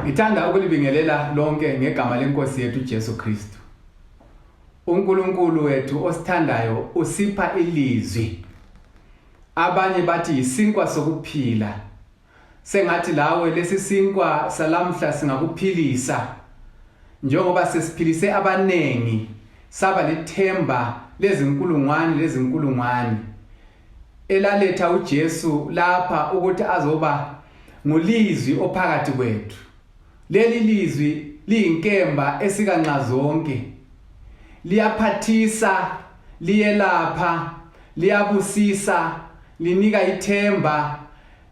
Ngithanda ukulibingelela lonke ngegama lenkosi yethu Jesu Kristu. uNkulunkulu wethu osithandayo usipha ilizwi. Abanye bathi isinkwa sokuphila. Sengathi lawe lesi sinkwa salamhla singakuphilisa. Njengoba sesiphilise abanengi, saba lethemba lezinkulungwane. Elaletha uJesu lapha ukuthi azoba ngulizwi ophakathi kwethu. Leli lizwi liyinkemba esikanxa zonke. Liyaphathisa, liyelapha, liyabusisa, linika ithemba,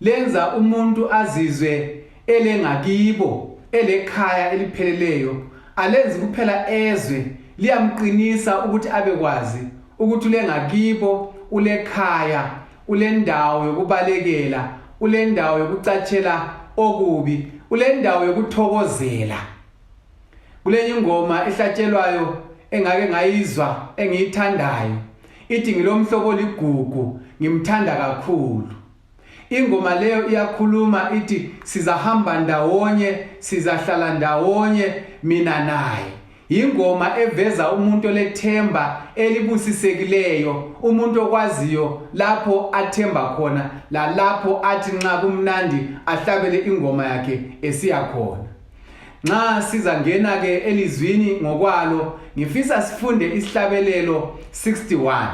lenza umuntu azizwe elengakibo, elekhaya elipheleleyo. Alenzi kuphela ezwe, liyamqinisa ukuthi abekwazi ukuthi ulengakibo, ulekhaya, ulendawo yokubalekela, ulendawo yokucatshela okubi, ulendawo yokuthokozela. Kule ingoma ehlatshelwayo engake ngayizwa engiyithandayo, ithi ngilomhlobo ligugu ngimthanda kakhulu. Ingoma leyo iyakhuluma ithi sizahamba ndawonye, sizahlala ndawonye mina naye. Ingoma eveza umuntu olethemba elibusisekileyo, umuntu okwaziyo lapho athemba khona, lapho athi nxa kumnandi ahlabele ingoma yakhe esiya khona. Nxa sizangena ke elizwini ngokwalo, ngifisa sifunde isihlabelelo 61.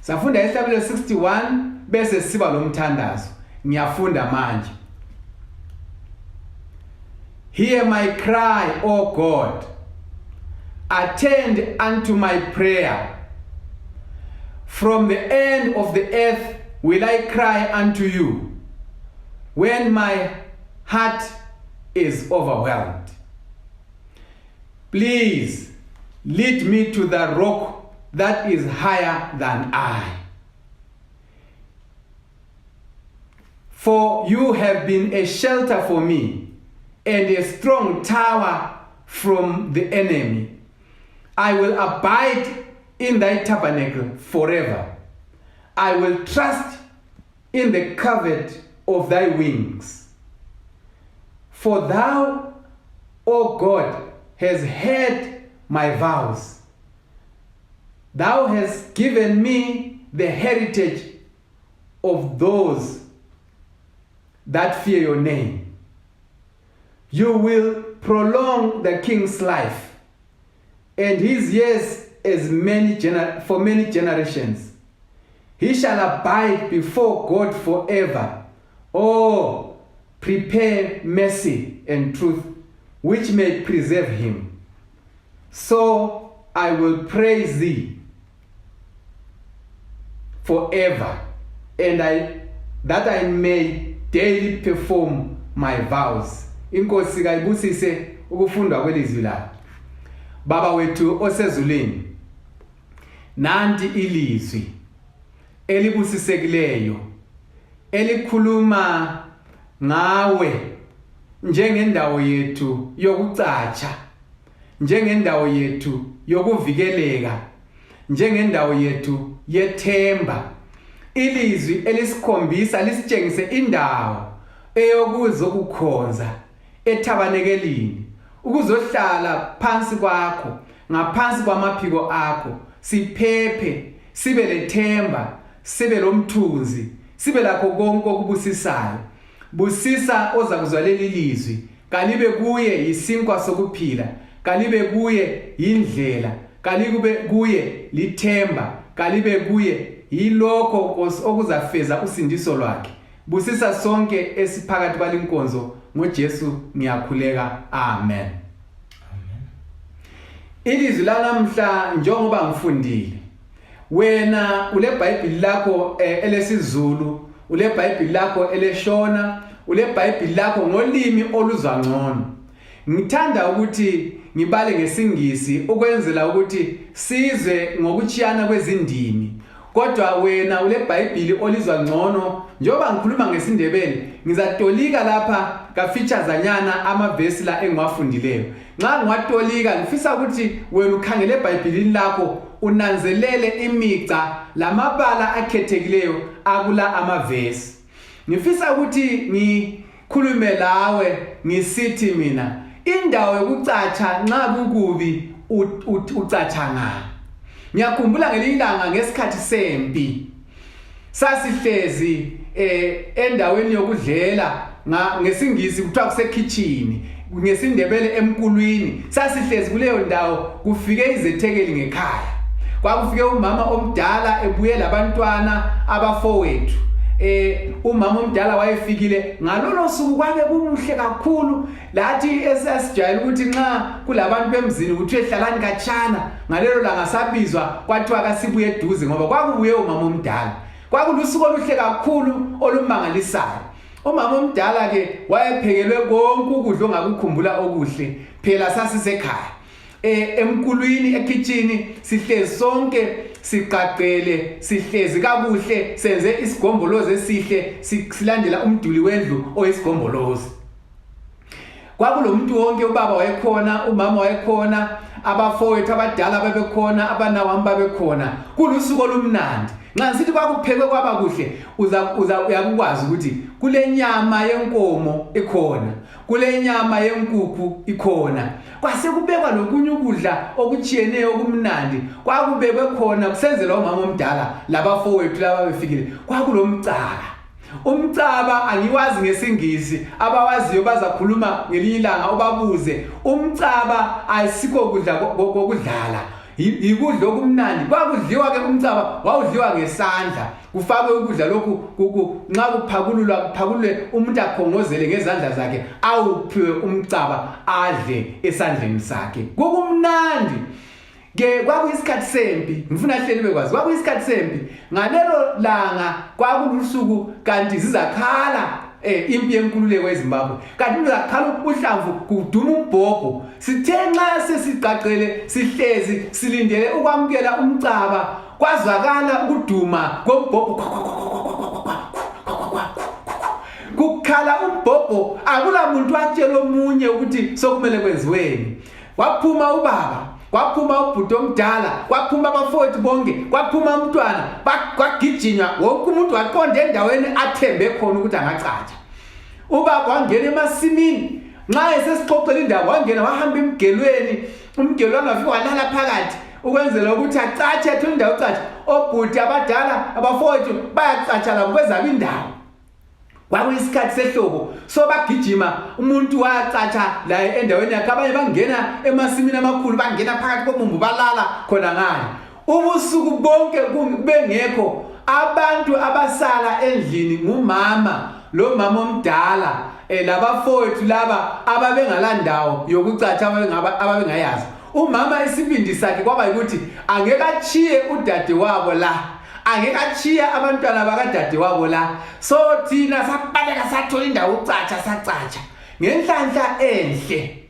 Safunda isihlabelelo 61 bese siba lomthandazo. Ngiyafunda manje. Hear my cry, O God. Attend unto my prayer. From the end of the earth will I cry unto you, when my heart is overwhelmed. Please lead me to the rock that is higher than I. For you have been a shelter for me and a strong tower from the enemy. I will abide in thy tabernacle forever. I will trust in the covert of thy wings. For thou, O God, has heard my vows. Thou hast given me the heritage of those that fear your name. You will prolong the king's life and his years for many generations. He shall abide before God forever. Oh, prepare mercy and truth, which may preserve him. So I will praise thee forever, and that I may daily perform my vows. Inkosi kayibusise ukufundwa kwelizwi la. Baba wethu osezulwini, nanti ilizwi elibusisekileyo elikhuluma ngawe njengendawo yethu yokucatsha, njengendawo yethu yokuvikeleka, njengendawo yethu yethemba. Ilizwi elisikhombisa lisitshengise indawo eyokuzokukhonza ethabanekelini, ukuzohlala phansi kwakho, ngaphansi kwamaphiko akho, siphephe, sibe lethemba, sibe lomthunzi, sibe lakho konke okubusisayo. Busisa ozakuzwa leli lizwi, kalibe kuye isinkwa sokuphila, kalibe kuye indlela, kalibe kuye lithemba, kalibe kuye yilokho okuzafeza usindiso lwakhe. Busisa sonke esiphakathi kwalinkonzo ngoJesu ngiyakhuleka. Amen. Ilizwi lalamhla njengoba ngifundile, wena ule Bible lakho elesiZulu, ule Bible lakho eleshona, ule Bible lakho ngolimi oluzwa ngcono. Ngithanda ukuthi ngibale ngesingisi ukwenzela ukuthi sizwe ngokuchiyana kwezindimi. Kodwa wena ule Bible olizwa ngcono, njengoba ngikhuluma ngesindebele, ngizatolika lapha kafeaturesanyana amavesi la engiwafundileyo. Nxa ngiwatolika ngifisa ukuthi wena ukhangele eBhayibhelini lakho unanzelele imica lamabala akhethekileyo akula amavesi. Ngifisa ukuthi ngikhulume lawe ngisithi mina indawo yokucatsha nxa kukubi ucatsha ngani. Ngiyakhumbula ngelilanga ngesikhathi sempi sasihlezi endaweni yokudlela ngesingisi kuthiwa kuse kitchen ngesindebele emkulwini sasihlezi kuleyo ndawo kufike izethekeli ngekhaya. Kwakufike umama omdala ebuye labantwana abafowethu. Umama omdala wayefikile ngalolo suku kwabe kumuhle kakhulu lathi esasijayela ukuthi nxa kulabantu bemzini ukuthi ehlalani kachana ngalelo langa sabizwa kwathiwa kasibuye eduze ngoba kwakubuye umama omdala. Kwakulusuku oluhle kakhulu olumangalisayo. Umama omdala ke wayephekelwe konke ukudla ongakukhumbula okuhle phela sasisekhaya. Emkulwini ekitchen sihlezi sonke siqaqele sihlezi kakuhle senze isigombolozi esihle silandela umduli wendlu oyisigombolozi. Kwakulomuntu wonke ubaba wayekhona umama wayekhona abafowethu abadala babekhona abanawami babekhona. Kulusuku olumnandi. Nxa sithi kwakuphekwe kwaba kuhle uyakwazi ukuthi kule nyama yenkomo ikhona kule nyama yenkukhu ikhona kwase kubekwa lokunye ukudla okuchiyeneyo okumnandi kwakubekwe khona kusenzelwa umama omdala labafowethu laba befikile kwakulomcaba. Umcaba angiwazi ngesingisi abawaziyo bazakhuluma ngelilanga obabuze. Umcaba ayisikho kudla kokudlala ikudla okumnandi. Kwakudliwa ke umcaba wawudliwa ngesandla kufakwe ukudla lokhu nxa kuphakulwe umuntu akhongozele ngezandla zakhe awuphiwe umcaba adle esandleni sakhe. Kukumnandi ke kwakuyisikhathi sempi ngifuna hleli bekwazi kwakuyisikhathi sempi ngalelo langa kwakulusuku kanti zizakhala impi yenkululeko eZimbabwe kanti uzakhala uhlamvu kuduma umbhobho sithe nxa sesiqaqele sihlezi silindele ukwamukela umcaba kwazakala ukuduma kombhobho kukhala umbhobho akula muntu watshela omunye ukuthi sokumele kwenziweni. Waphuma ubaba kwaphuma ubhuti omdala kwaphuma abafowethu bonke kwaphuma umntwana kwagijinywa wonke umuntu waqonda endaweni athembe khona ukuthi angacatsha. Ubaba wangena emasimini nxa esesixoxela indaba wangena wahamba emgelweni umgelwana wafika walala phakathi ukwenzela ukuthi acatshe athole indawo yokucatsha. Obhuti abadala abafowethu bayacatsha labo kwezabo indawo. Kwakuyisikhathi sehlobo so bagijima umuntu wacatsha la endaweni yakhe abanye bangena emasimini amakhulu bangena phakathi komumbu balala khona ngani. Ubusuku bonke bengekho abantu abasala endlini ngumama lo mama omdala labafowethu laba ababengalandawo yokucatsha ababengayazi. Umama isibindi sakhe kwaba ukuthi angeke achiye udade wabo la angeke achiya abantwana bakadade wabo la. So thina sabaleka sathola indawo yokucatsha sacatsha ngenhlanhla enhle.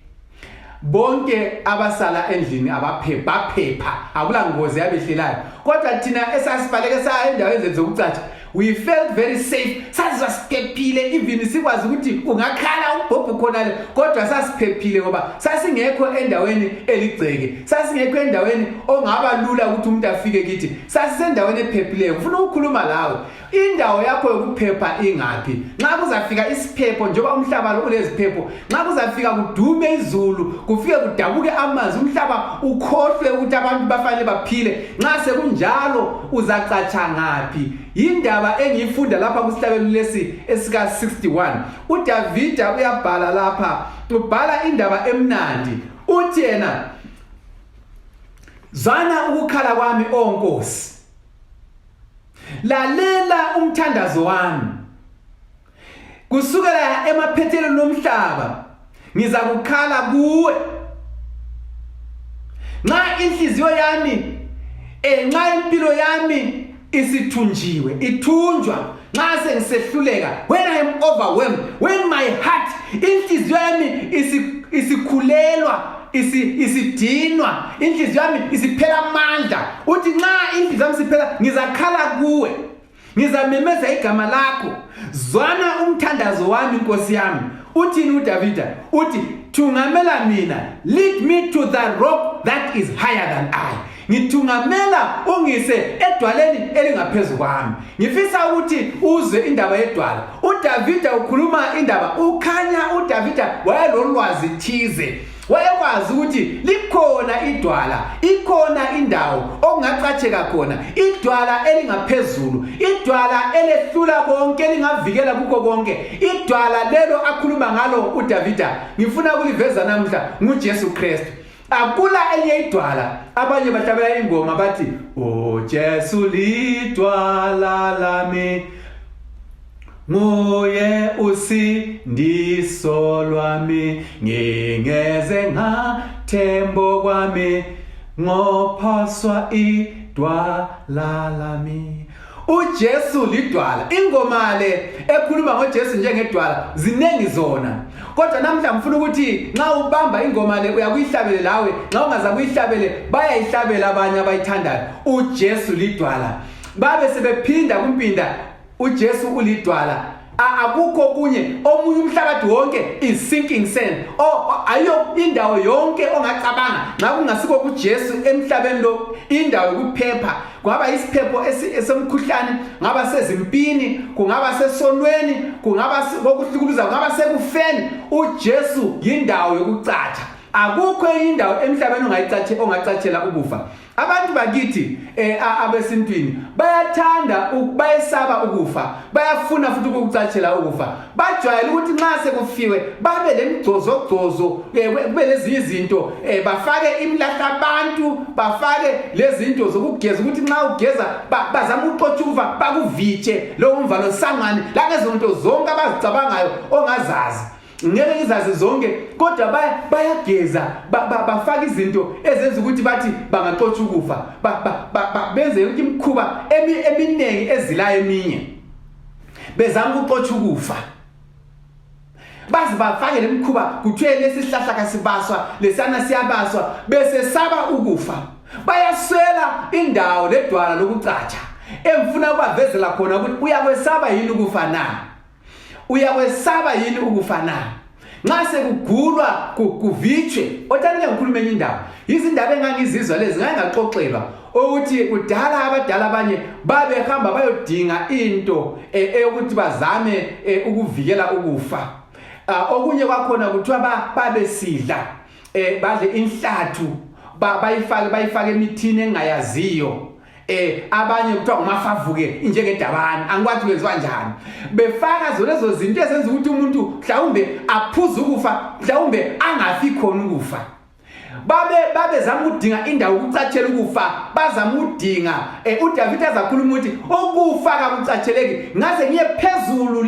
Bonke abasala endlini baphepha akula ngozi yabehlelayo kodwa thina esasibaleka saya endaweni zokucatsha we felt very safe. Sasiphephile even sikwazi ukuthi ungakhala umbhobho khona kodwa sasiphephile ngoba sasingekho endaweni eligceke sasingekho endaweni ongaba lula ukuthi umuntu afike kithi sasisendaweni ephephileyo. Ngifuna ukukhuluma lawe indawo yakho yokuphepha ingaphi nxa kuzafika isiphepho njengoba umhlaba lo uleziphepho nxa kuzafika kudume izulu kufike kudabuke amanzi umhlaba ukhohlwe ukuthi abantu bafanele baphile nxa sekunjalo uzacatsha ngaphi. Indaba engiyifunda lapha kusihlabelo lesi esika 61 uDavida uyabhala lapha ubhala indaba emnandi uthi yena zwana ukukhala kwami onkosi lalela umthandazo wami kusukela emaphethelweni omhlaba ngizakukhala kuwe nxa inhliziyo yami nxa impilo yami isithunjiwe ithunjwa nxa sengisehluleka when I am overwhelmed when my heart inhliziyo yami isikhulelwa isidinwa inhliziyo yami isiphela amandla uthi nxa inhliziyo yami isiphela ngizakhala kuwe ngizamemeza igama lakho zwana umthandazo wami Nkosi yami. Uthini uDavida uthi thungamela mina lead me to the rock that is higher than I. ngithungamela ungise edwaleni elingaphezulu kwami. Ngifisa ukuthi uzwe indaba yedwala. uDavida ukhuluma indaba, ukhanya uDavida wayelolwazi thize. Wayekwazi ukuthi likhona idwala, ikhona indawo okungacatsheka khona, idwala elingaphezulu, idwala elehlula konke, elingavikela kukho konke. Idwala lelo akhuluma ngalo uDavida ngifuna ukuliveza namhla nguJesu Kristu. Akula elinye idwala abanye bahlabela ingoma bathi o Jesu lidwala lami, nguye usindiso lwami, ngingeze ngathembo kwami, ngophaswa idwala lami. uJesu lidwala. Ingoma le ekhuluma ngoJesu njengedwala zinengi zona, kodwa namhla ngifuna ukuthi nxa ubamba ingoma le uyakuyihlabele lawe, nxa ungaza kuyihlabele bayayihlabela abanye abayithandayo. uJesu lidwala, babe sebephinda kumpinda uJesu ulidwala. Akukho kunye, omunye umhlabathi wonke is sinking sand. Ayo indawo yonke ongacabanga nxa kungasiko kuJesu emhlabeni lo, indawo yokuphepha, kungaba isiphepho esemkhuhlane, kungaba sezimpini, kungaba sesonweni, kungaba kokuhlukuluza, kungaba sekufeni, uJesu yindawo yokucatsha. Akukho indawo emhlabeni ongacatshela ukufa. Abantu bakithi abesintwini bayathanda bayesaba ukufa, bayafuna futhi ukucatshela ukufa. Bajwayele ukuthi nxa sekufiwe babe lemgcozo kube lezi izinto, bafake imlahla abantu, bafake lezi zinto zokugeza ukuthi nxa ugeza bazama ukuxotsha ukufa, bakuvitshe lo umvalo sangane lakezo zinto zonke abazicabangayo ongazazi. Ngeke ngizazi zonke, kodwa bayageza, bafaka izinto ezenza ukuthi bathi bangaxotsha ukufa, benze ukuthi imkhuba eminengi ezilayo eminye bezama ukuxotsha ukufa. Bazi bafake lemkhuba kuthiwe lesihlahla kasibaswa, lesana siyabaswa, bese saba ukufa. Bayaswela indawo ledwala lokucatsha emfuna ukubavezela khona ukuthi uyakwesaba yini ukufa na? Uyakwesaba yini ukufa na? Nxa sekugulwa kuvitshwe, othanike ngikhulume enye indaba. Izindaba engangizizwa lezi ngangaxoxelwa ukuthi kudala abadala abanye babehamba bayodinga into eyokuthi bazame ukuvikela ukufa. Okunye kwakhona kuthiwa babesidla badle inhlathu, bayifake emithini engayaziyo. Abanye kuthiwa ngumafavuke njengedabane, angikwazi kwenziwa kanjani. Befaka zolezo zinto ezenza ukuthi umuntu mhlawumbe aphuze ukufa, mhlawumbe angafi khona ukufa. Babe zama udinga indawo ukucatshela ukufa, bazama udinga uDavida azakhuluma ukuthi ukufa kakucatsheleki, ngaze ngiye phezulu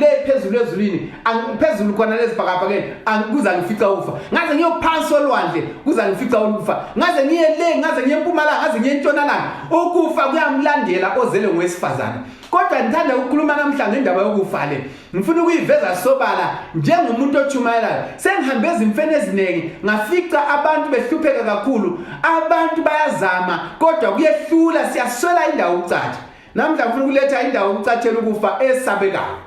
ezulwini, phezulu khona lezibhakabhakeni kuza ngifica ukufa, ngaze ngiye phansi olwandle kuza ngifica ukufa, ngaze ngiye empumalanga, ngaze ngiye entshonalanga, ukufa kuyamlandela ozele ngowesifazane. Kodwa ngithanda ukukhuluma namhla ngendaba yokufa le. Ngifuna ukuyiveza sobala njengomuntu ochumayelayo. Sengihambe ezimfeni eziningi, ngafica abantu behlupheka kakhulu, abantu bayazama kodwa kuyehlula, siyaswela indawo yokucatsha. Namhla ngifuna ukuletha indawo yokucatshela ukufa esabekayo.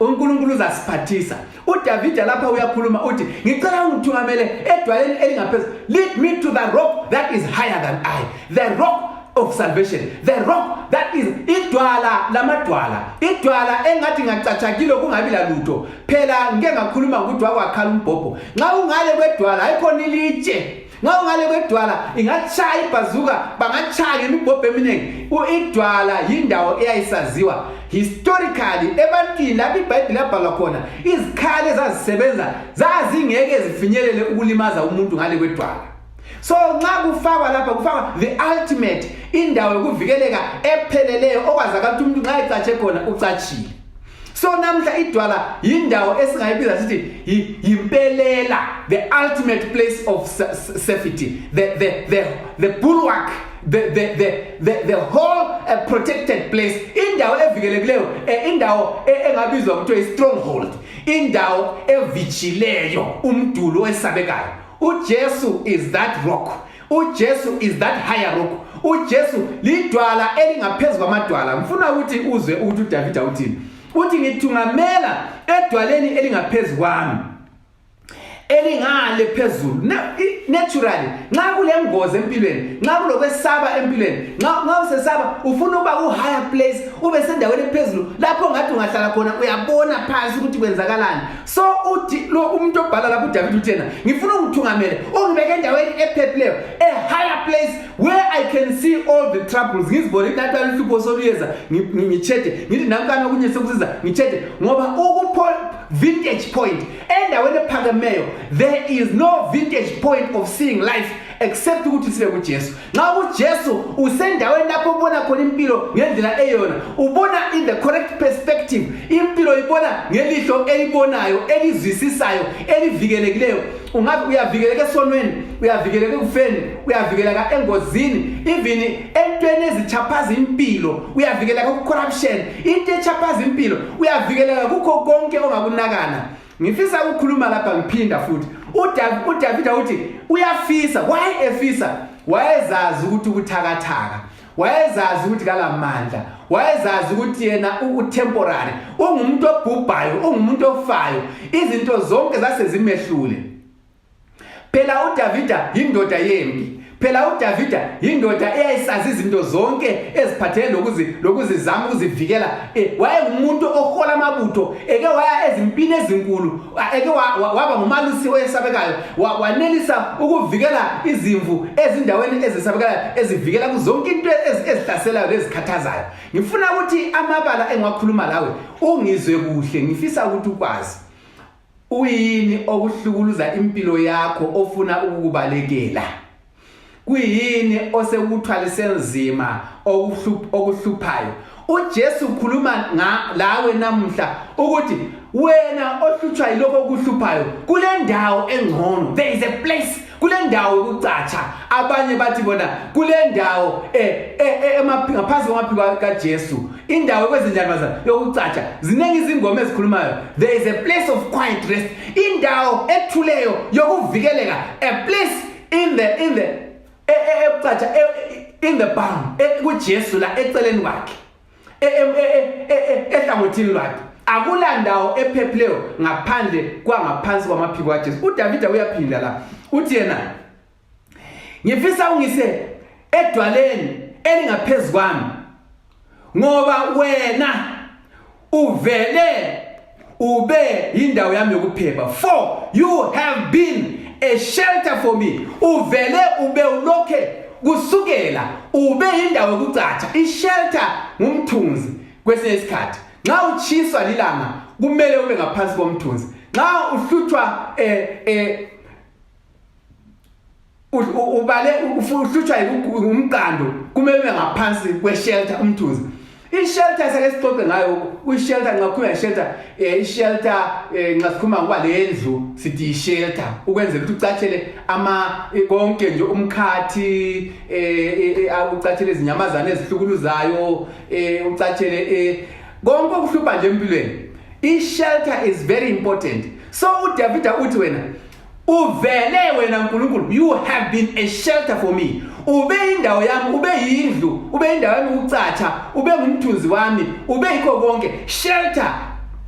uNkulunkulu uzasiphathisa. uDavida lapha uyakhuluma uthi ngicela ungithungamele edwaleni elingaphezulu. Lead me to the rock that is higher than I, the rock of salvation, the rock that is idwala lamadwala, idwala engathi ngacatshakile kungabi lalutho. Phela ngeke ngakhuluma ukuthi wakwakhala umbhobho. Nxa ungale kwedwala ayikhona ilitshe, nxa ungale kwedwala ingachaya ibhazuka, bangachaya imibhobho eminengi. Idwala yindawo eyayisaziwa historically ebantwini lapho iBhayibheli labhalwa khona, izikhali ezazisebenza zazingeke zifinyelele ukulimaza umuntu ngale kwedwala. So nxa kufakwa lapha kufakwa the ultimate, indawo yokuvikeleka epheleleyo okwazakala ukuthi umuntu nxa ecatshe khona ucatshile. So namhla idwala yindawo esingayibiza sithi yimpelela, the ultimate place of safety, the bulwark, the whole protected place, indawo evikelekileyo, indawo engabizwa kuthiwa stronghold, indawo evichileyo, umduli wesabekayo. uJesu is that rock. uJesu is that higher rock. uJesu lidwala elingaphezulu kwamadwala. Ngifuna ukuthi uzwe ukuthi uDavida uthini. Uthi ngithungamela edwaleni elingaphezulu kwami, elingale phezulu naturally nxa kulengozi empilweni nxa kulokwesaba empilweni nxa usesaba ufuna ukuba ku higher place ube sendaweni ephezulu lapho ngathi ungahlala khona uyabona phansi ukuthi kwenzakalani so uthi lo umuntu obhala lapho uDavid uthena ngifuna ukungithungamela ungibeke endaweni ephephileyo a higher place where I can see all the troubles ngizibone lapho alhlupho soluyeza ngichethe ngithi namkana okunye sekusiza ngichethe ngoba ukupho vintage point endaweni ephakemeyo there is no vintage point of seeing life except ukuthi sibe kuJesu nxa uJesu usendaweni lapho ubona khona impilo ngendlela eyona ubona in the correct perspective impilo ibona ngelihlo elibonayo elizwisisayo elivikelekileyo ungabe uyavikeleka esonweni uyavikeleka ekufeni uyavikeleka engozini even entweni ezichaphaza impilo uyavikeleka ku corruption into echaphaza impilo uyavikeleka kukho konke ongakunakana ngifisa ukukhuluma lapha ngiphinda futhi uDavid uthi uyafisa why efisa wayezazi ukuthi ukuthakathaka wayezazi ukuthi kalamandla wayezazi ukuthi yena utemporary ungumuntu obhubhayo ungumuntu ofayo izinto zonke zasezimehlule phela uDavida indoda yempi phela uDavida indoda eyayisazi izinto zonke eziphathele lokuzizama ukuzivikela wayengumuntu ohola amabutho eke waya ezimpini ezinkulu eke waba ngumalusi oyesabekayo wanelisa ukuvikela izimvu ezindaweni ezisabekayo ezivikela kuzonke into ezihlaselayo lezikhathazayo ngifuna ukuthi amabala engiwakhuluma lawe ungizwe kuhle ngifisa ukuthi ukwazi uyini okuhlukuluza impilo yakho ofuna ukukubalekela kuyini osekuthwalise nzima okuhluphayo uJesu ukhuluma lawe namhla ukuthi wena ohlutshwa yilokho okuhluphayo kule ndawo engcono there is a place kule ndawo yokucatsha abanye bathi bona kule ndawo ngaphansi kwamaphiko kaJesu indawo kwezinjalo yokucatsha ziningi izingoma ezikhulumayo there is a place of quiet rest indawo ethuleyo yokuvikeleka a place in the barn kuJesu la eceleni kwakhe ehlangothini lwakhe akulandawo ephephileyo ngaphandle kwangaphansi kwamaphiko kaJesu uDavid uyaphinda la uthi yena ngifisa ungise edwaleni elingaphezulu kwami ngoba wena uvele ube indawo yami yokuphepha for you have been a shelter for me uvele ube ulokhe kusukela ube indawo yokucatsha ishelter ngumthunzi kwesinye isikhathi nxa uchiswa lilanga kumele ube ngaphansi komthunzi nxa uhlutshwa uhlutshwa umqando kumele ube ngaphansi kweshelter umthunzi ishelter sesixoxe ngayo ushelter ngakhuluma shelter ishelter ngasikhuluma ngoba lendlu sithi ishelter ukwenzela ukuthi ucathele konke nje umkhathi ucathele izinyamazana ezihlukuluzayo ucathele konke okuhlupha nje empilweni ishelter is very important so uDavid uthi wena uvele wena nkulunkulu you have been a shelter for me ube indawo yami ube yindlu ube indawo yami ukucatsha ube ngumthunzi wami ube yikho konke shelter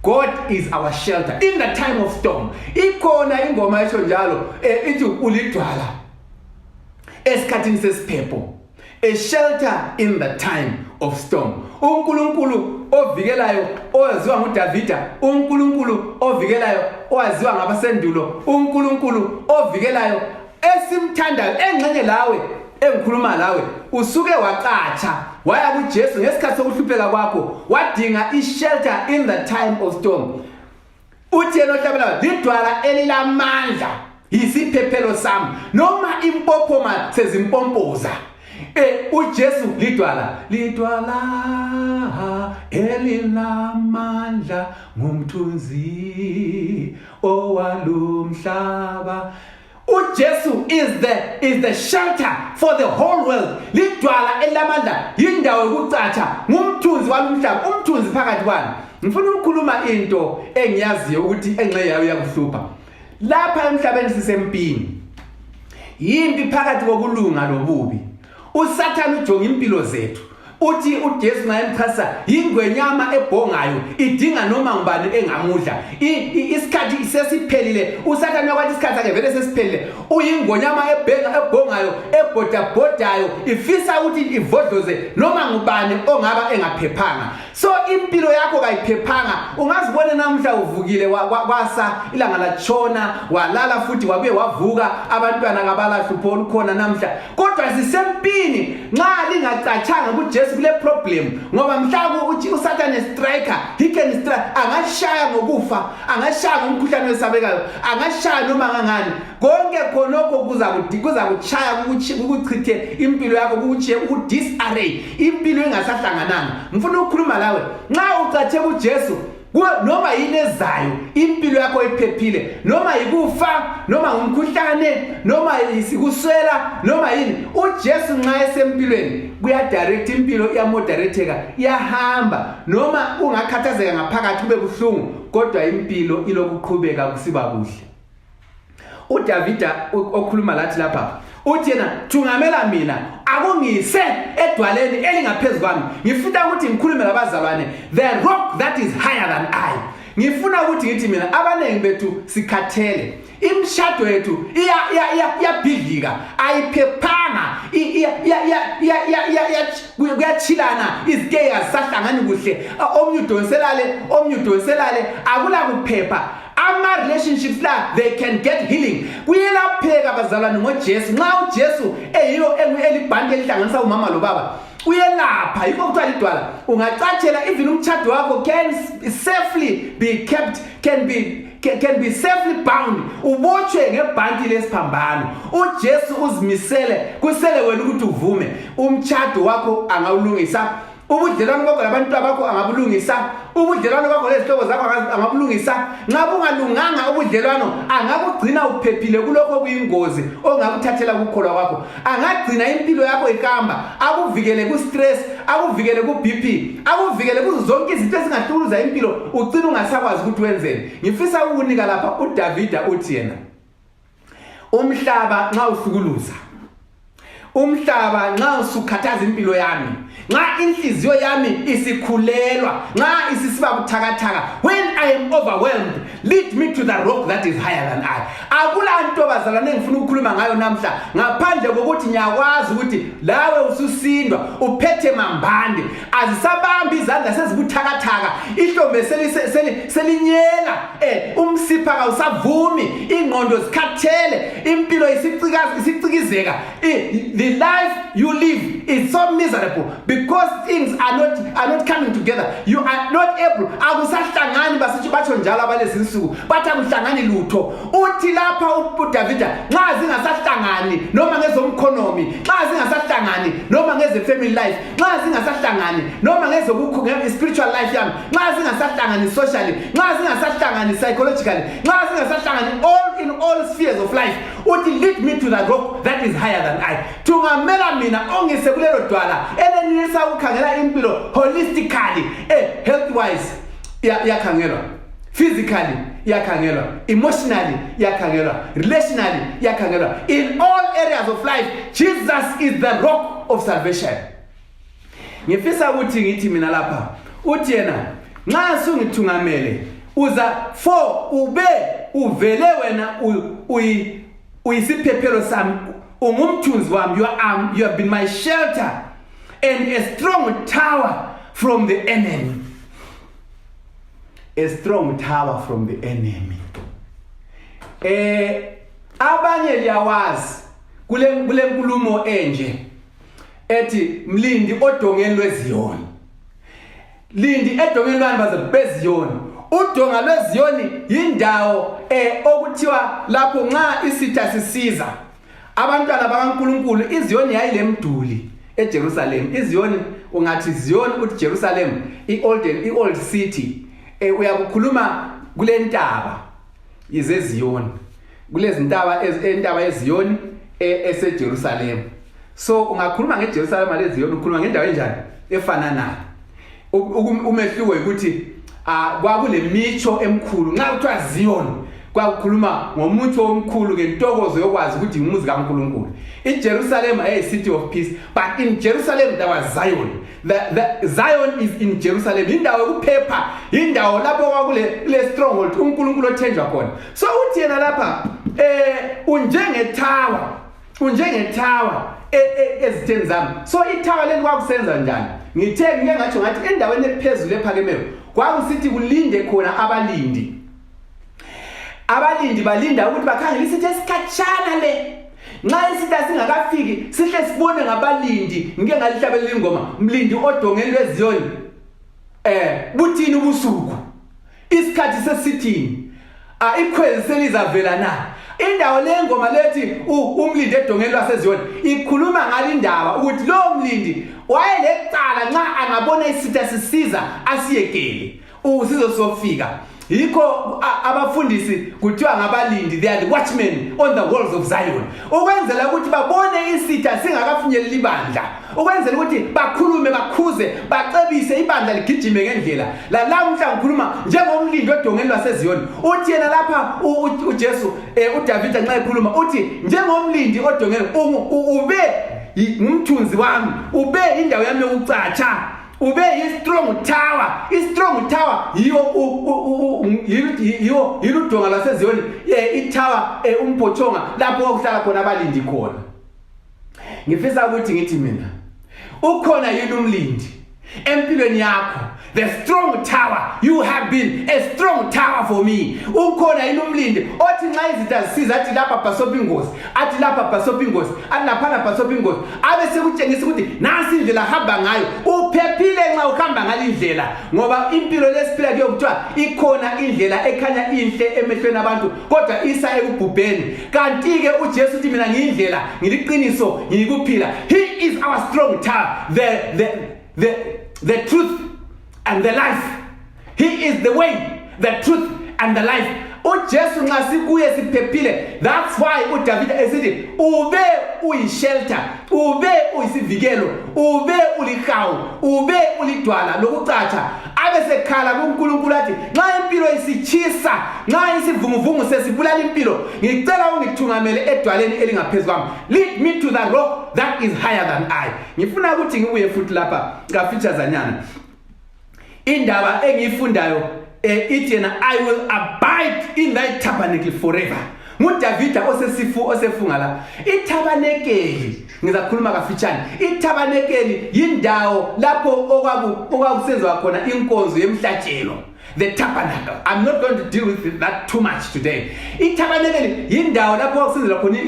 God is our shelter in the time of storm ikhona ingoma esho njalo ithi ulidwala esikhathini sesiphepho a shelter in the time of storm uNkulunkulu ovikelayo owaziwa nguDavida uNkulunkulu ovikelayo owaziwa ngabasendulo uNkulunkulu ovikelayo esimthandayo engxenye lawe engikhuluma lawe usuke waqatsha waya kuJesu ngesikhathi sokuhlupheka kwakho wadinga ishelter in the time of storm uthi yena ohlabela lidwala elilamandla yisiphephelo sami noma impophoma sezimpompoza uJesu lidwala elinamandla ngumthunzi owalumhlaba uJesu is the shelter for the whole world lidwala elamandla indawo yokucatsha ngumthunzi walumhlaba umthunzi phakathi kwani ngifuna ukukhuluma into engiyaziyo ukuthi engxe yayo yakuhlupha lapha emhlabeni sisempini yimpi phakathi kokulunga lobubi uSathane ujonga impilo zethu uthi uJesu ngayemchasa ingwenyama ebhongayo idinga noma ngubani engamudla isikhathi sesiphelile usathane kwathi isikhathi sakhe vele sesiphelile uyingonyama ebhongayo ebhodabhodayo ifisa ukuthi ivodloze noma ngubani ongaba engaphephanga so impilo yakho kayiphephanga ungazibona namhla uvukile kwasa ilanga latshona walala futhi wabuye wavuka abantwana kabalahlupo olukhona namhla kodwa sisempini nxa lingacatshanga kuJesu kule problem ngoba mhlawumbe uthi uSathane striker he can strike angashaya ngokufa angashaya ngomkhuhlane wesabekayo angashaya noma ngangani konke khonokho kuza kuchaya ukuchithe impilo yakho ukuchiye ukudisarray impilo engasahlangananga ngifuna ukukhuluma lawe nxa ucathe kuJesu noma yini ezayo impilo yakho iphephile noma yikufa noma ngumkhuhlane noma isikuswela noma yini uJesu nxa esempilweni kuya direct impilo iyamoderatheka iyahamba noma ungakhathazeka ngaphakathi kube buhlungu kodwa impilo ilokuqhubeka kusiba kuhle uDavida okhuluma lathi lapha uthi yena thungamela mina akungise edwaleni elingaphezulu kwami ngifuna ukuthi ngikhulume labazalwane the rock that is higher than I ngifuna ukuthi ngithi mina abanengi bethu sikhathele imshado yethu iyabhidlika ayiphephanga kuyachilana izike yasahlangani kuhle omnye udonselale akula kuphepha ama relationships la they can get healing kuyelapheka bazalwane ngoJesu nxa uJesu eyiyo elibhande elihlanganisa umama lobaba uyelapha yikho kuthiwa lidwala ungacatshela even umtshado wakho can safely be kept can be safely bound ubotshwe ngebhanti lesiphambano uJesu uzimisele kusele wena ukuthi uvume umtshado wakho angawulungisa ubudlelwano bakho labantu bakho angabulungisa ubudlelwano bakho lezihlobo zakho angabulungisa nxa bungalunganga ubudlelwano angakugcina uphephile kulokho kuyingozi ongakuthathela ukukholwa kwakho angagcina impilo yakho ihamba akuvikele ku stress akuvikele ku BP akuvikele kuzo zonke izinto ezingahluluza impilo ugcina ungasakwazi ukuthi wenzeni ngifisa ukunika lapha uDavida uthi yena umhlaba nxa uhlukuluza umhlaba nxa usukhathaza impilo yami nxa inhliziyo yami isikhulelwa nxa isisiba buthakathaka when I am overwhelmed lead me to the rock that is higher than I akula nto bazalwane ngifuna ukukhuluma ngayo namhla ngaphandle kokuthi nyakwazi ukuthi lawe ususindwa uphethe mambande azisabambi izandla sezibuthakathaka ihlombe selinyela umsipha awusavumi ingqondo zikhathele impilo isicikizeka the life you live is so miserable because things are not coming together you are not able akusahlangani basithi batsho njalo abalezinsuku bathi akuhlangani lutho uthi lapha uDavida nxa zingasahlangani noma ngezomkhonomi nxa zingasahlangani noma ngeze family life nxa zingasahlangani noma ngeze spiritual life yami nxa zingasahlangani socially nxa zingasahlangani psychologically nxa zingasahlangani in all spheres of life uthi lead me to the rock that is higher than I tungamela mina ongise kulelo dwala enenisa ukukhangela impilo holistically health wise yakhangelwa physically yakhangelwa emotionally yakhangelwa relationally yakhangelwa in all areas of life Jesus is the rock of salvation ngifisa ukuthi ngithi mina lapha uthi yena nxa sungithungamele uza for ube uvele wena uyisiphephelo sami ungumthunzi wami you have been my shelter and a strong tower from the enemy a strong tower from the enemy abanye liyawazi kule nkulumo enje ethi mlindi odongeni lweziyoni lindi edongeni lwani beziyoni udonga lweziyoni yindawo okuthiwa lapho nxa isitha sisiza abantwana bakaNkulunkulu iziyoni yayilemduli eJerusalem iziyoni ungathi ziyoni uthi Jerusalem old city uyakukhuluma kule ntaba izeziyoni kulezi ntaba eziyoni eseJerusalem so ungakhuluma ngeJerusalem leziyoni ukhuluma ngendawo enjani efananayo umehluko ukuthi kwakule micho emkhulu nxa kuthiwa Zion kwakukhuluma ngomucho omkhulu ngentokozo yokwazi ukuthi umuzi kaNkulunkulu iJerusalem a city of peace but in Jerusalem there was Zion the Zion is in Jerusalem. Indawo yokuphepha, indawo lapho kwakule stronghold uNkulunkulu othenjwa khona. So uthi yena lapha unjenge tower ezitheni zami. So itower leli kwakusenza njani? Ngithe ngike ngathi ngathi endaweni ephezulu ephakemeyo kwakusithi kulinde khona abalindi. Abalindi balinda ukuthi bakhangele isithi esikhatshana le. Nxa isitha singakafiki sihle sibone ngabalindi ngike ngalihlabelela ingoma umlindi odongeni lweZion buthini ubusuku isikhathi sesithini ikhwezi selizavela na. Indawo lengoma lethi umlindi edongeni lwaseZion ikhuluma ngalindaba ukuthi lo mlindi wayelecala nxa angabona isitha sisiza asiyekele usizo sofika. Yikho abafundisi kuthiwa ngabalindi, they are the watchmen on the walls of Zion. Ukwenzela ukuthi babone isitha singakafinyeleli ibandla. Ukwenzela ukuthi bakhulume bakhuze bacebise ibandla ligijime ngendlela. La namhla ngikhuluma njengomlindi odongeni lwaseZion. Uthi yena lapha uJesu uDavid nxa ekhuluma uthi njengomlindi odongeni ube umthunzi wami, ube indawo yami yokucatsha. Ube strong tower. Strong tower yiyo udonga lwaseZion itower umphothonga lapho okuhlala khona abalindi khona. Ngifisa ukuthi ngithi mina ukhona yini umlindi empilweni yakho? The strong tower. You have been a strong tower for me. Ukhona yini umlindi othi nxa izitha zisiza athi lapha bhasopa ingozi, athi lapha bhasopa ingozi, athi lapha bhasopa ingozi, abe sekutshengisa ukuthi nansi indlela hamba ngayo uphephile nxa uhamba ngalindlela, ngoba impilo lesiphila kuyo kuthiwa ikhona indlela ekhanya inhle emehlweni abantu kodwa isa ekubhubheni. Kanti ke uJesu uthi mina ngiyindlela, ngiliqiniso, ngikuphila. He is our strong tower, the truth and the life. He is the way, the truth and the life. uJesu nxa sikuye siphephile. That's why uDavid esithi ube uyishelter, ube uyisivikelo, ube ulihawu, ube ulidwala lokucatsha. Abe sekhala kuNkulunkulu athi nxa impilo isichisa, nxa isivunguvungu sesibulala impilo, ngicela ungithungamele edwaleni elingaphezulu kwami. Lead me to the rock that is higher than I. Ngifuna ukuthi ngibuye futhi lapha ka features anyana. Indaba engiyifundayo ithi yena I will abide in thy tabernacle forever. nguDavida osefunga la. Itabanekeli ngizakhuluma kafitshane. Itabanekeli yindawo lapho okwakusenziwa khona inkonzo yemhlatshelo. The tabernacle. I'm not going to deal with that too much today. Itabanekeli yindawo lapho okwakusenziwa khona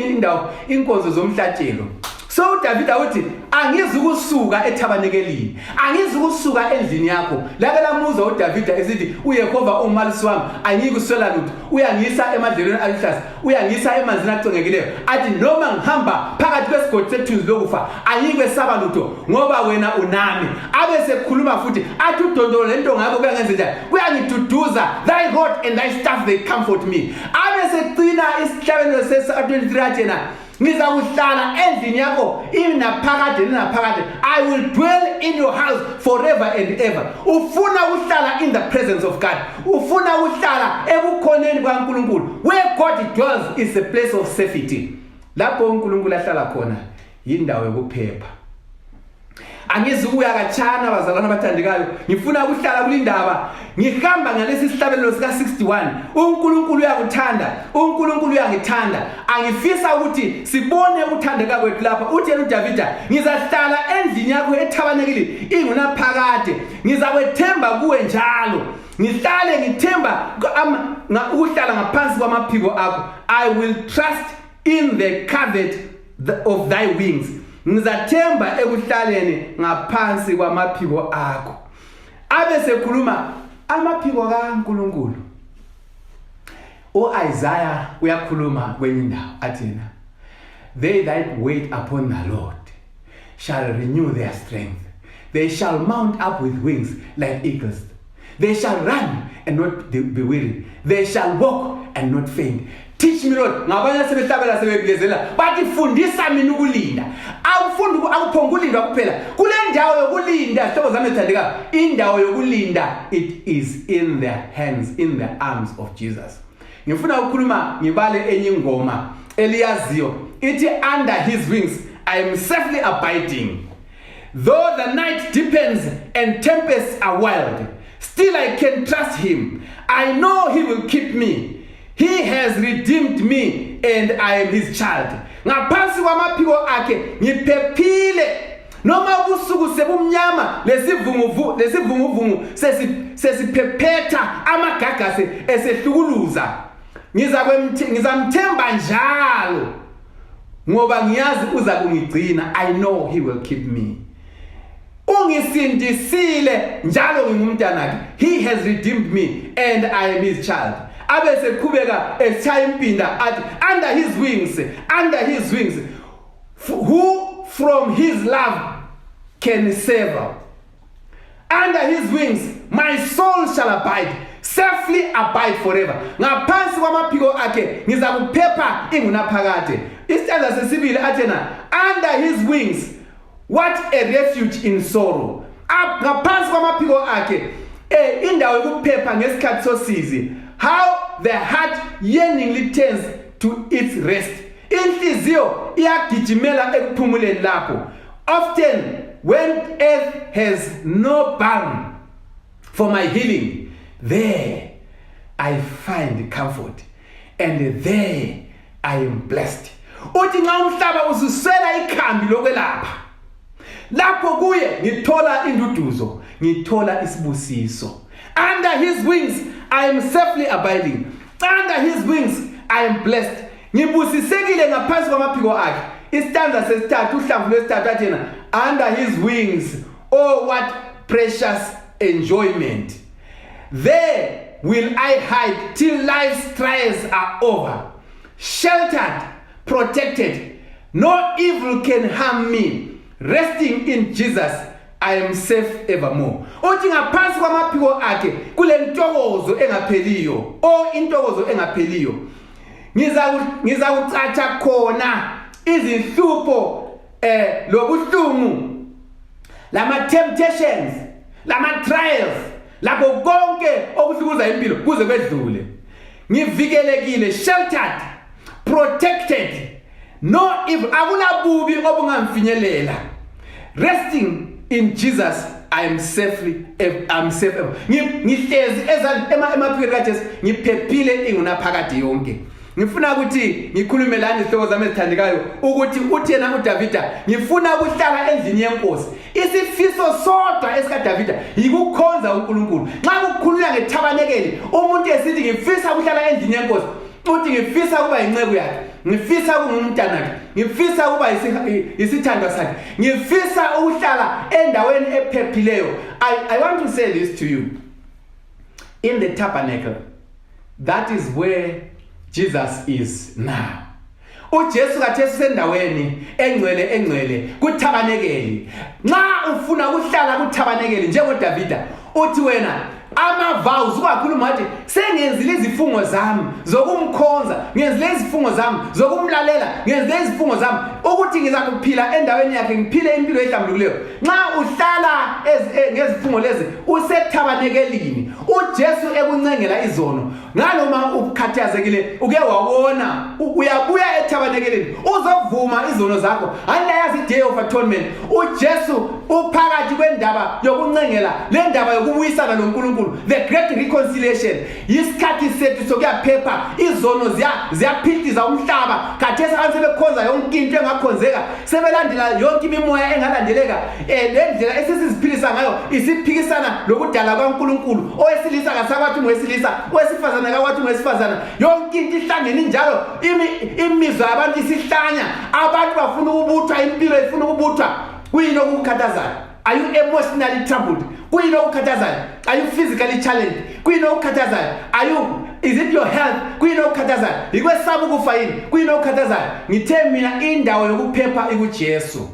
inkonzo zomhlatshelo. So David uthi angizukusuka etabernakelini, angizukusuka endlini yakho. Lakela muzo uDavid esithi uYehova umalisi wami angikuswela lutho, uyangisa emadlelweni aluhlaza, uyangisa emanzini acwengekileyo. Athi noma ngihamba phakathi kwesigodi sethunzi lokufa angikwesaba lutho ngoba wena unami. Abe sekhuluma futhi athi udondolo lento ngakho kuyangenza njani, kuyangiduduza. Thy rod and thy staff they comfort me. Abe secina isihlabelelo sesa-23 athi yena ngizakuhlala endlini yakho inaphakade. I will dwell in your house forever and ever. Ufuna uhlala in the presence of God. Ufuna uhlala ebukhoneni kwaNkulunkulu. Where God dwells is a place of safety. Lapho uNkulunkulu ahlala khona yindawo yokuphepha. Angizukuya kachana bazalwana abathandekayo, ngifuna ukuhlala kulindaba. Ngihamba ngalesi sihlabelelo sika 61. uNkulunkulu uyakuthanda, uNkulunkulu uyangithanda. Angifisa ukuthi sibone ukuthandeka kwethu lapha. Uthi yena uDavida, ngizahlala endlini yakho etabanekile ingunaphakade. Ngizakwethemba kuwe njalo. Ngihlale ngithemba ukuhlala ngaphansi kwamaphiko akho. I will trust in the covert of thy wings. Ngizathemba ekuhlaleni ngaphansi kwamaphiko akho. Abe sekhuluma amaphiko kaNkulunkulu. Isaiah uyakhuluma kwenye indawo athina, they that wait upon the Lord shall renew their strength. They shall mount up with wings like eagles. They shall run and not be weary. They shall walk and not faint. Teach me Lord. Ngabanye sebehlabela sebebilezela bathi fundisa mina ukulinda. Awufundi akuphongulinda kuphela. Kule ndawo yokulinda hlobo zami ethandeka, indawo yokulinda it is in the hands, in the arms of Jesus. Ngifuna ukukhuluma ngibale enye ingoma eliyaziyo ithi under his wings I am safely abiding. Though the night deepens and tempests are wild, still I can trust him. I know he will keep me. He has redeemed me and I am his child. Ngaphansi kwamaphiko akhe ngiphephile. Noma ubusuku sebumnyama lesivunguvungu sesiphephetha amagagasi esehlukuluza. Ngizamthemba njalo ngoba ngiyazi uza kungigcina. I know he will keep me. Ungisindisile njalo ngingumntanakhe. He has redeemed me and I am his child. Abese qhubeka eshaya impinda athi under his wings who from his love can save. Under his wings my soul shall abide, safely abide forever. Ngaphansi kwamaphiko akhe ngizakuphepha ingunaphakade. Istanza sesibili athena under his wings, what a refuge in sorrow. Ngaphansi kwamaphiko akhe indawo yokuphepha ngesikhathi sosizi. How the heart yearningly turns to its rest. Inhliziyo iyagijimela ekuphumuleni lapho. Often when earth has no balm for my healing, there I find comfort and there I am blessed. Uthi nxa umhlaba ususwela ikhambi lokwelapha, lapho kuye ngithola induduzo, ngithola isibusiso. Under his wings I am safely abiding. Under his wings I am blessed. Ngibusisekile ngaphansi kwamaphiko akhe. Istanza sesithathu uhlamvu lwesithathu athena under his wings, oh what precious enjoyment. There will I hide till life's trials are over. Sheltered, protected, no evil can harm me. Resting in Jesus, I am safe evermore. Uthi ngaphansi kwamaphiko akhe kule ntokozo engapheliyo. Intokozo engapheliyo. Ngizakucatsha khona izinhlupho lobuhlungu, lama temptations, lama trials, lapho konke okuhlukuza impilo kuze kwedlule. Ngivikelekile, sheltered, protected, no evil, akunabubi obungamfinyelela. Resting in Jesus, I'm safe. Ngihlezi emaphikweni kaJesu, ngiphephile ingunaphakade yonke. Ngifuna ukuthi ngikhulume lana izihloko zami ezithandekayo ukuthi uthi yena uDavida, ngifuna ukuhlala endlini yenkosi. Isifiso sodwa esikaDavida yikukhonza uNkulunkulu. Nxa kukhulunywa ngethabanekeli, umuntu esithi ngifisa ukuhlala endlini yenkosi, uthi ngifisa ukuba inceku yakhe, ngifisa ukuba umntanakhe, ngifisa ukuba isithandwa sakhe, ngifisa ukuhlala endaweni ephephileyo. I want to say this to you. In the tabernacle, that is where Jesus is now. uJesu kaThesu sendaweni engcwele kuthabanekeli. Nxa ufuna ukuhlala kuthabanekeli njengoDavida, uthi wena ama-vows ukakhuluma wathi sengenzile izifungo zami zokumkhonza, ngenzile izifungo zami zokumlalela, ngenzile izifungo zami ukuthi ngizakuphila endaweni yakhe, ngiphile impilo ehlambulukileyo. Nxa uhlala ngezifungo lezi usethabanekelini, uJesu ekuncengela izono. Ngaloma ukhathazekile uke wabona uyabuya ethabanekelini uzovuma izono zakho. Andayazi day of atonement, uJesu uphakathi kwendaba yokuncengela le ndaba yokubuyisana noNkulunkulu, the great reconciliation. Isikhathi sethu sokuyaphepha, izono ziyaphitiza umhlaba. Khathesi abantu sebekhonza yonke into engakhonzeka, sebelandela yonke imimoya engalandeleka. Le ndlela esisiziphilisa ngayo isiphikisana lokudala kwaNkulunkulu. Owesilisa kasakwathi ungowesilisa, owesifazana akakwathi ungowesifazana. Yonke into ihlangene njalo, imizwa yabantu isihlanya. Abantu bafuna ukubuthwa, impilo ifuna ukubuthwa. Kuyini okukhathazayo? Are you emotionally troubled? Kuyini okukhathazayo? Are you physically challenged? Kuyini okukhathazayo? Is it your health? Kuyini okukhathazayo? Ikwesaba ukufa yini? Kuyini okukhathazayo? Ngithe mina indawo yokuphepha ikuJesu.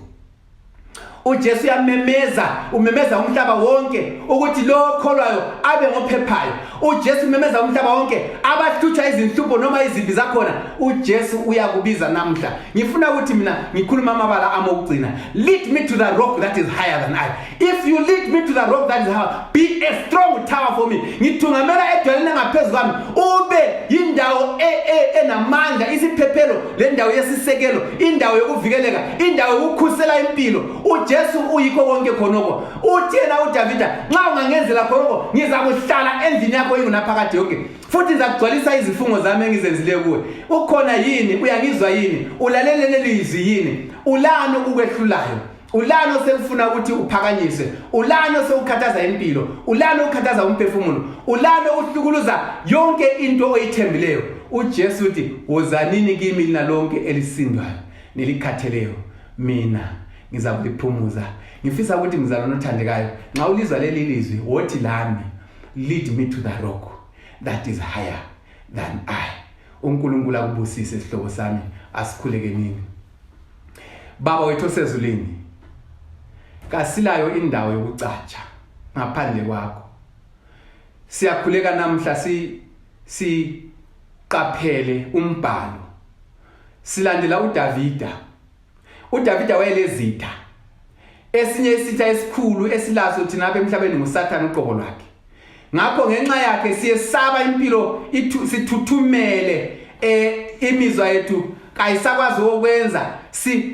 uJesu umemeza umhlaba wonke ukuthi lo okholwayo abe ngophephayo. uJesu umemeza umhlaba wonke abahlutshwa izinhlupho noma izimpi zakhona. uJesu uyakubiza namhla. Ngifuna ukuthi mina ngikhuluma amabala amokugcina. Lead me to the rock that is higher than I. If you lead me to the rock that is higher, be a strong tower for me. Ngithungamela edwaleni ngaphezulu kwami, ube indawo enamandla, isiphephelo, le ndawo yesisekelo, indawo yokuvikeleka, indawo yokukhusela impilo. uJesu uJesu uyikho konke khonoko. Uthi yena uDavida, nxa ungangenzela khonoko ngizakuhlala endlini yakho engunaphakade yonke. Futhi ngizakugcwalisa izifungo zami engizenzile kuwe. Ukhona yini? Uyangizwa yini? Ulalelele lelizwi yini? Ulani ukwehlulayo? Ulani osefuna ukuthi uphakanyiswe? Ulani osewukhathaza impilo? Ulani ukhathaza umphefumulo? Ulani uhlukuluza yonke into oyithembileyo? uJesu uthi, "Wozanini kimi lina lonke elisindwayo nelikhatheleyo, mina ngizakuliphumuza." Ngifisa ukuthi mzalwane othandekayo, nxa ulizwa leli lizwi, wothi lami, "Lead me to the rock that is higher than I." uNkulunkulu akubusise isihlobo sami, asikhuleke nini. Baba wethu osezulwini, kasilayo indawo yokucatsha ngaphandle kwakho. Siyakhuleka namhla siqaphele umbhalo. Silandela uDavida. uDavida wayelezitha. Esinye isitha esikhulu esilaso thina apha emhlabeni nguSathane uqobo lwakhe. Ngakho ngenxa yakhe siyesaba impilo sithuthumele imizwa yethu kayisakwazi ukwenza.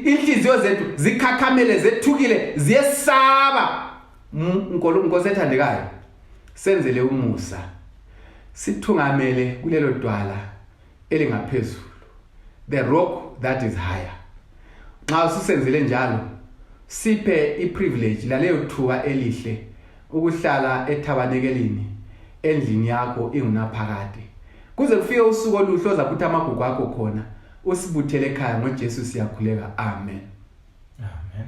Inhliziyo zethu zikhakhamele zethukile ziyesaba. Nkosi ethandekayo, senzele umusa. Sithungamele kulelo dwala elingaphezulu, the rock that is higher. Nxa usenzele njalo, siphe iprivilege laleyo thuba elihle ukuhlala ethabanekelini endlini yakho engunaphakade. Kuze kufike usuku oluhle ozakuthi amagugu akho khona usibuthele ekhaya ngoJesu siyakhuleka. Amen. Amen.